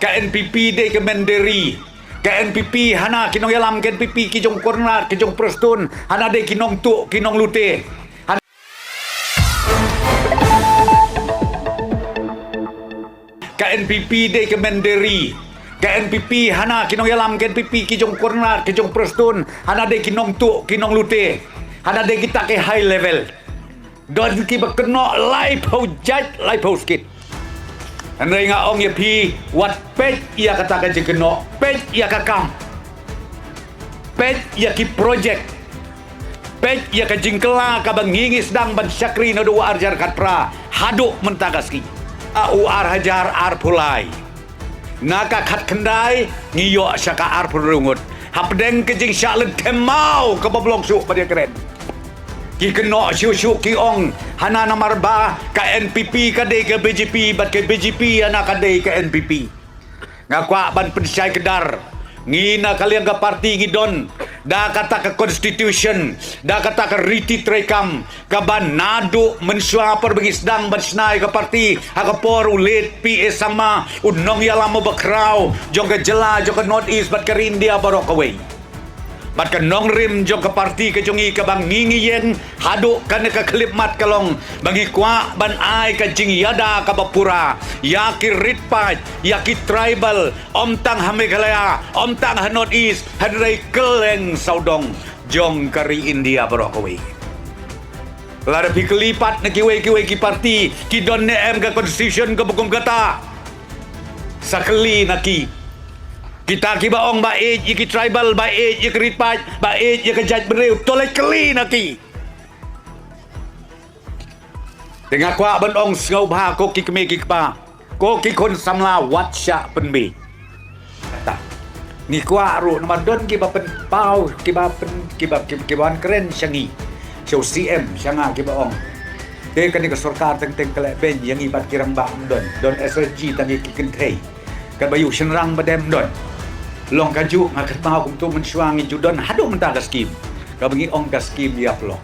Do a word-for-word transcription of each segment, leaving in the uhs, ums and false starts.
Ka N P P dei ka mynder ri. Ka N P P hana ki nongïalam ka N P P ki jong Conrad, ki jong Prestone, hana dei ki nongtuh, ki nonglute. Hana ka N P P dei ka mynder ri. Ka N P P hana ki nongïalam ka N P P ki jong Conrad, ki jong Prestone, hana dei ki nongtuh, ki nonglute. Hana dei kita ki high level. Don kiba kynnoh laiphew jait, laiphew skit. Hynrei nga ong ïa phi, wat peit ïa kata ka jingkynnoh, peit ïa ka kam. Peit ïa ki projek. Peit ïa ka jingkylla kaba ngi ngi sdang ban shakri naduh u ar hajar khatphra haduh mynta ka sngi. A u ar hajar arphew lai. Na ka khatkhyndai ngi ïoh sha ka arphew hynriew ngut. Hapdeng ka jingshah lynthem maw kaba blong shuh ba dei kren. Ki kynnoh shuh shuh ki ong hana namar ba ka N P P ka dei ka B J P bad ka B J P hana ka dei ka N P P. Nga kwah ban pynshai kdar. Ngi na ka liang ka parti ngi don da kata ka constitution, da kata ka riti treikam, kaba naduh mynshuwa por ba ngi sdang ban shna ïa ka parti ha ka por u late P A Sangma, u nongïalam uba khraw jong ka jylla, jong ka North East bad ka ri India baroh kawei. Bad ka nongrim jong ka parti ka jong ngi kaba ngi ngi ïeng haduh kane ka khyllipmat ka long ba ngi kwah ban ai ka jingïada kaba pura ïa ki rit paid, ïa ki tribal, ym tang ha Meghalaya, ym tang ha North East, hynrei kylleng sawdong jong ka ri India baroh kawei. Lada phi kylli pat na kiwei kiwei ki parti, ki don ne em ka constitution kaba kum kata? Sa kylli na ki. Kita kiba ong ba ïeit ïa ki tribal, ba ïeit ïa ki rit paid, ba ïeit ïa ka jaitbynriew, to leit kylli na ki. Te nga kwah ban ong sngewbha ko ki kmie ki kpa, ko ki khun samla, wat shah pynbeit. Kata. Ngi kwah ruh namar don kiba pynpaw, kiba pyn, kiba, kiba, kiba wan kren sha ngi, sha u C M, sha nga, kiba ong, te kane ka sorkar teng teng ka leh beiñ ïa ngi bad ki rangbah. Ym don. Don S H G tang ïa ki kynthei. Kaba ïa u shynrang ba dem don. Long kajuh, nga kynmaw kumto mynshuwa ngi ju don haduh mynta ka skim kaba ngi ong ka skim ïap lok.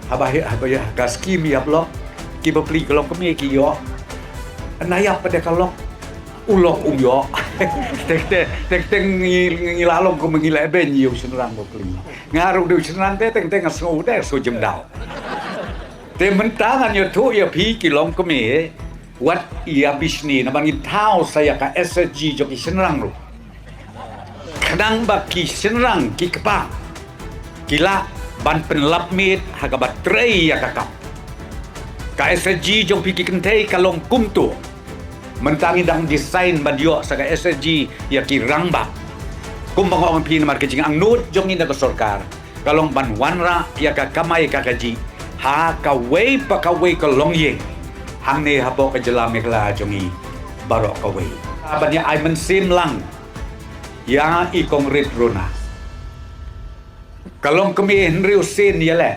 Haba ïa, haba ïa ka skim ïap lok, ki bapli ka longkmie ki ïoh. Hynda ïap pat de ka lok, u lok um ïoh. Teng teng, teng teng ngi, ngi la long kumba ngi leh beiñ ïa u shynrang bapli. Nga ruh dei u shynrang te teng teng nga sngew de sngew jemdaw. Te mynta ngan ïathuh ïa phi ki longkmie, wat ïa bishni, naba ngin thaw sa ïa ka S H G jong ki shynrang ruh. Khnang ba ki shynrang ki kpa ki lah ban pynlap miet ha kaba trei ïa ka kam. Ka S H G jong phi ki kynthei ka long kumto. Mynta ngi dang design ban ïoh sa ka S H G ïa ki rangbah. Kumba nga ong phi, namar ka jingangnud jong ngi na ka sorkar ka long ban wanrah ïa ka kamai ka kajih ha kawei pa kawei ka longïing hangne hapoh ka jylla Meghalaya jong ngi baroh kawei. Ban ïa ai mynsiem lang ïa i Kong Rit Runa. Ka longkmie hynriew sien ïaleh.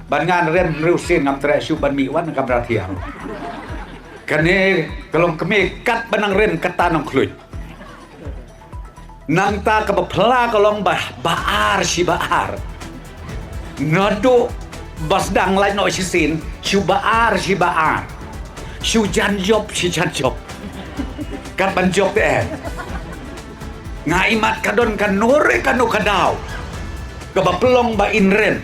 Ban ngan rem hynriew sien ngam treh shuh ban mih wan kamra thiang. Kane ka longkmie katba nang rem kata nang khluit. Nangta kaba phylla ka long ba, ba ar shi ba ar. Naduh ba sdang lait noh shisien, shu ba ar shi ba ar. Shu jan jop shi jan jop. Kat ban jop te eh. Nga imat ka don kano re kano ka daw kaba pynlong ba in rem.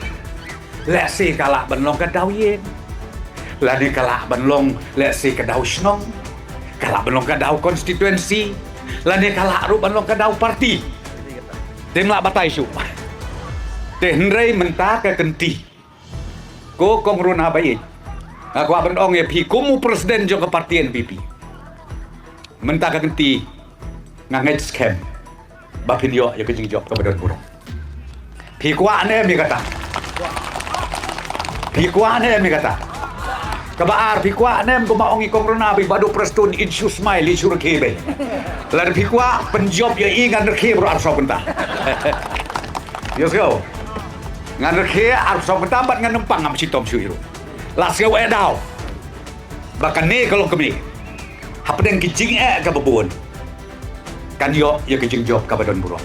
Lehse ka lah ban long ka daw ïing. Lane ka lah ban long lehse ka daw shnong. Ka lah ban long ka daw constituency. Lane ka lah ruh ban long ka daw parti. Te ym lah batai shuh. Te hynrei mynta ka kynti, ko Kong Runa Baieit, nga kwah ban ong ïa phi kum u president jong ka parti N P P. Mynta ka kynti nga ngeit skhem ba phin ïoh ïa ka jingjop kaba don burom. Phi kwah ne em ïa kata? Phi kwah ne em ïa kata? Kaba ar, phi kwah ne em kumba ong i Kong Runa ba i Bah Duh Prestone in shu smile, in shu rkhie beiñ? Lada phi kwah, pynjop ïa i, ngan rkhie baroh arphew saw kynta. Ïa sngewbha. Ngan rkhie arphew saw kynta bad ngan ym pang, ngam shitom shuh ruh. La sngewbha eh daw ba kane ka longkmie, hapdeng ki jingeh kaba bun, kan ïoh ïa ka jingjop kaba don burom.